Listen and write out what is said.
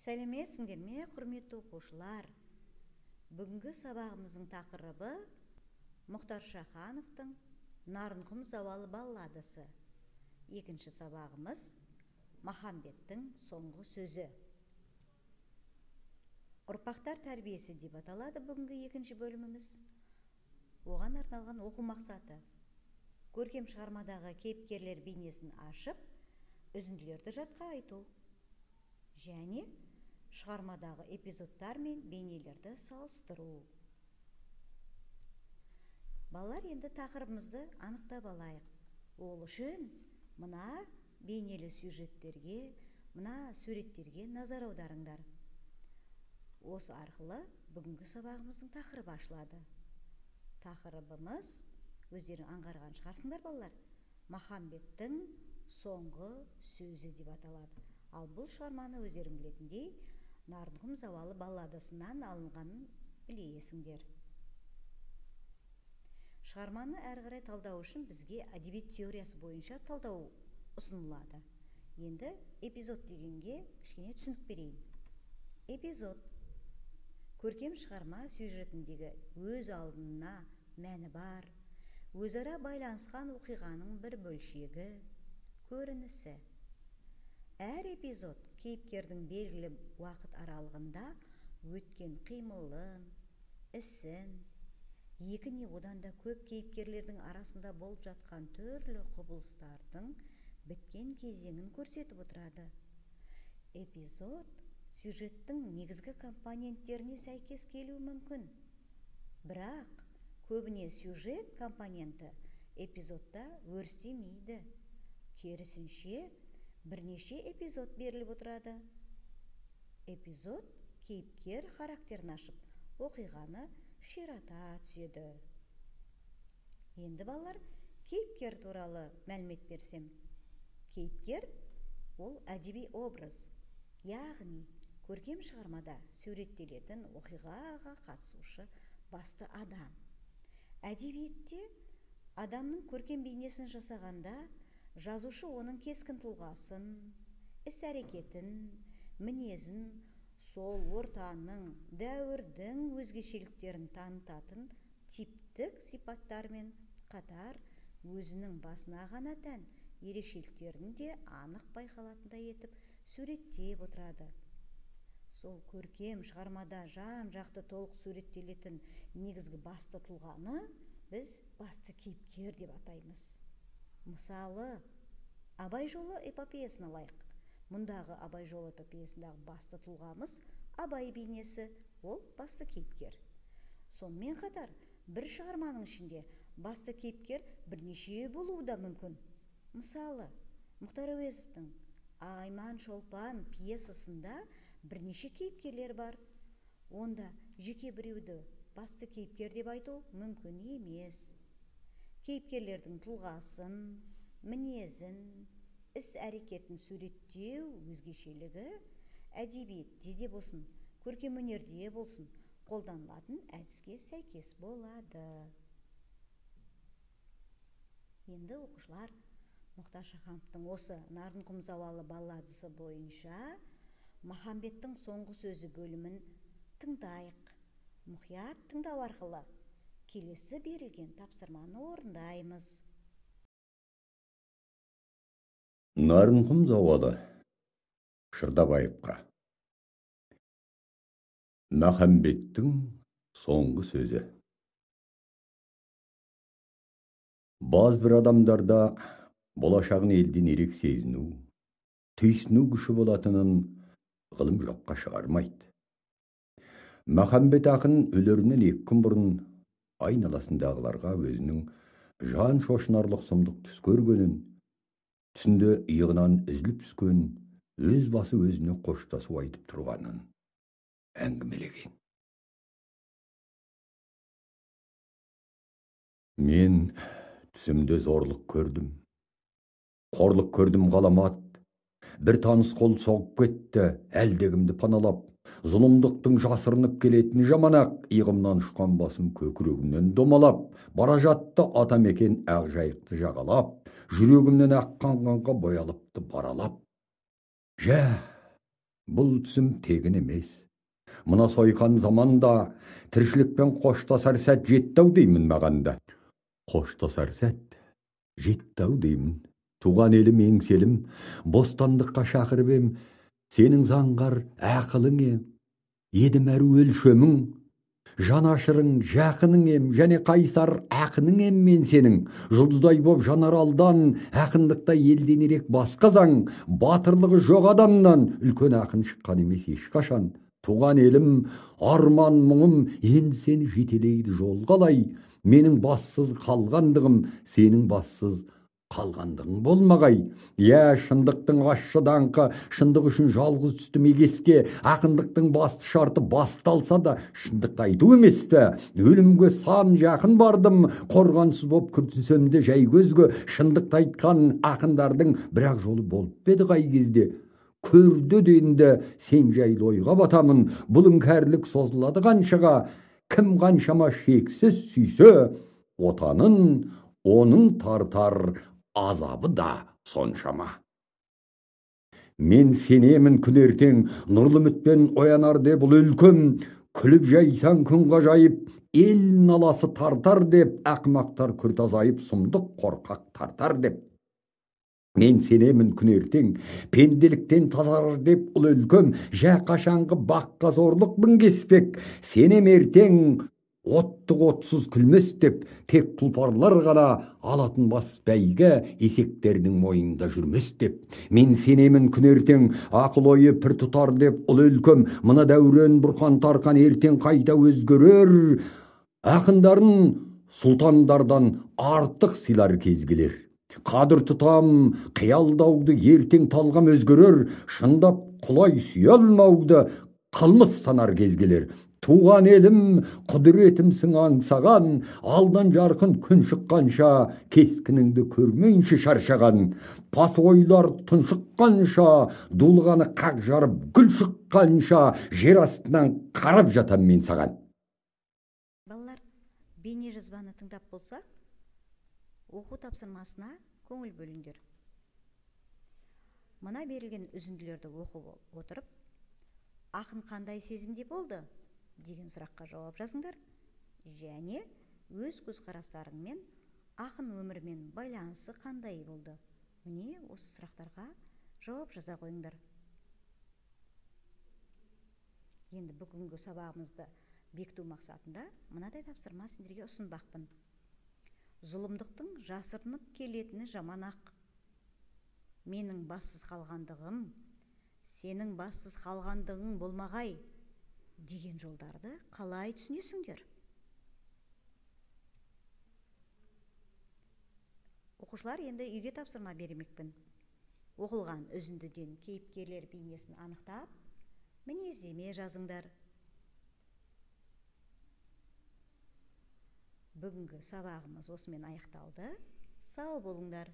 Сәлеметсіңдер ме, құрметті оқушылар? Бүгінгі сабағымыздың тақырыбы Мұхтар Шахановтың Нарынқұм зауалы балладасы. Екінші сабағымыз Махамбеттің соңғы сөзі. Ұрпақтар тәрбиесі деп аталады бүгінгі екінші бөліміміз. Оған арналған оқу мақсаты: көркем шығармадағы кейіпкерлер бейнесін ашып, үзінділерді жатқа айту және шығармадағы эпизодтар мен бейнелерді салыстыру. Балалар, енді тақырыбымызды анықтап алайық. Ол үшін мына бейнелі сюжеттерге, мына суреттерге назар аударыңдар. Осы арқылы бүгінгі сабағымыздың тақырыбы ашылады. Тақырыбымыз, өздерің аңғарған шығарсыңдар, балалар, Махамбеттің соңғы сөзі деп аталады. Ал бұл шығарманы өздерің білетіндей Нарынқұм зауалы балладасынан алынғанын білесіңдер. Шығарманы әрі қарай талдау үшін бізге әдебиет теориясы бойынша талдау ұсынылады. Енді эпизод дегенге кішкене түсінік берейін. Эпизод көркем шығарма сюжетіндегі өз алдына мәні бар, өзара байланысқан оқиғаның бір бөлшегі, көрінісі. Әр эпизод кейіпкердің белгілі уақыт аралығында өткен қимылын, ісін, екі не одан да көп кейіпкерлердің арасында болып жатқан түрлі құбылыстардың біткен кезеңін көрсетіп отырады. Эпизод сюжеттің негізгі компоненттеріне сәйкес келуі мүмкін. Бірақ көбіне сюжет компоненті эпизодта өрістемейді. Керісінше, бірнеше эпизод беріліп отырады. Эпизод кейіпкер характерін ашып, оқиғаны ширата түседі. Енді, балалар, кейіпкер туралы мәлімет берсем. Кейіпкер ол әдеби образ, яғни көркем шығармада суреттелетін оқиғаға қатысушы басты адам. Әдебиетте адамның көркем бейнесін жасағанда жазушы оның кескін тұлғасын, іс-әрекетін, мінезін, сол ортаның, дәуірдің өзгешеліктерін танытатын типтік сипаттармен қатар өзінің басына ғана тән ерекшеліктерін де анық байқалатындай етіп суреттеп отырады. Сол көркем шығармада жан-жақты толық суреттелетін негізгі басты тұлғаны біз басты кейіпкер деп атаймыз. Мысалы, Абай жолы эпопеясын алайық. Мұндағы Абай жолы эпопеясындағы басты тұлғамыз Абай бейнесі, ол басты кейіпкер. Сонымен қатар, бір шығарманың ішінде басты кейіпкер бірнеше болуы да мүмкін. Мысалы, Мұхтар Әуезовтің Айман Шолпан пьесасында бірнеше кейіпкерлер бар. Онда жеке біреуді басты кейіпкер деп айту мүмкін емес. Кейіпкерлердің тұлғасын, мінезін, іс-әрекетін суреттеу өзгешелігі әдебиетте де болсын, көркемөнерде болсын қолданылатын әдіске сәйкес болады. Енді, оқушылар, Мұхтар Шахановтың осы Нарынқұм зауалы балладасы бойынша Махамбеттің соңғы сөзі бөлімін тыңдайық. Мұқият тыңдау арқылы келесі берілген тапсырманы орындаймыз. Нарынқұм зауалы Шырдабаевқа. Махамбеттің соңғы сөзі. Баз бір адамдарда болашағын елден ерек сезіну, түйсіну күші болатынын ғылым жоққа шығармайды. Махамбет ақын өлерінен 2 күн бұрын айналасындағыларға өзінің жан шошынарлық сұмдық түс көргенін, түсінде иығынан үзіліп түскен өз басы өзіне қоштасу айтып тұрғанын әңгімелеген. Мен түсімде зорлық көрдім, қорлық көрдім ғаламат, бір таныс қол соғып кетті, әлдегімді паналап, зұлымдықтың жасырынып келетін жаманақ, иығымнан ұшқан басым көкірегімнен домалап, бара жатты атамекен ақ жайықты жағалап, жүрегімнен аққан қанға боялыпты баралап. Жә, Бұл түсім тегін емес. Мына сойқан заманда тіршілікпен қоштасар сәт жетті-ау деймін маған да. Қоштасар сәт жетті-ау деймін. Туған елім, еңселім, бостандыққа шақырып ем, сенің заңғар ақылың ем, едім әрі өлшемің, жанашырың, жақының ем, және қайсар ақының ем мен сенің. Жұлдыздай боп жанар алдан, ақындықта елден ерек басқа заң, батырлығы жоқ адамнан үлкен ақын шыққан емес ешқашан. Туған елім, арман мұңым, енді сені жетелейді жол қалай. Менің бассыз қалғандығым, сенің бассыз қалғандығың болмағай. Иә, шындықтың ащы даңқы, шындық үшін жалғыз түстім егеске. Ақындықтың басты шарты басталса да шындықты айту емес пе? Өлімге сан жақын бардым, қорғансыз боп күрсінсем де жай көзге. Шындықты айтқан ақындардың бірақ жолы болып па еді қай кезде? Көрді де енді сен жайлы ойға батамын, бұл іңкәрлік созылады қаншаға. Кім қаншама шексіз сүйсе отанын, оның тартар азабы да соншама. Мен сенемін күн ертең нұрлы үмітпен оянар деп бұл өлкем, күліп жайсаң күн ғажайып, ел наласы тартар деп, ақымақтар күрт азайып, сұмдық қорқақ тартар деп. Мен сенемін күн ертең пенделіктен тазарар деп ұл өлкем, жә қашанғы баққа зорлық мінгеспек. Сенем ертең оттық отсыз күлмес деп, тек тұлпарлар ғана алатын бас бәйгі, есектердің мойнында жүрмес деп. Мен сенемін күн ертең ақыл ойы пір тұтар деп ұл өлкем, мына дәурен бұрқан тарқан ертең қайта өзгерер, ақындарын сұлтандардан артық сыйлар кез келер. Қадір тұтам, қиялдауды ертең талғам өзгерер, шындап құлай сүйе алмауды қылмыс санар кез келер. Туған елім, құдіретімсің аңсаған, алдан жарқын күн шыққанша, кескініңді көрмейінше шаршаған. Пас ойлар тұншыққанша, дулығаны қақ жарып гүл шыққанша, жер астынан қарап жатам мен саған. Балалар, бейне жазбаны тыңдап болсақ, оқу тапсырмасына көңіл бөліңдер. Мына берілген үзінділерді оқып отырып, ақын қандай сезімде болды деген сұраққа жауап жазыңдар және өз көзқарастарыңмен ақын өмірімен байланысы қандай болды? Міне осы сұрақтарға жауап жаза қойыңдар. Енді бүгінгі сабағымызды бекіту мақсатында мынадай тапсырма сендерге ұсынбақпын. Зұлымдықтың жасырынып келетіні жаман ақ. Менің бассыз қалғандығым, сенің бассыз қалғандығың болмағай деген жолдарды қалай түсінесіңдер? Оқушылар, енді үйге тапсырма бермекпін. Оқылған үзіндіден кейіпкерлер бейнесін анықтап, мінездеме жазыңдар. Бүгінгі сабағымыз осымен аяқталды. Сау болыңдар.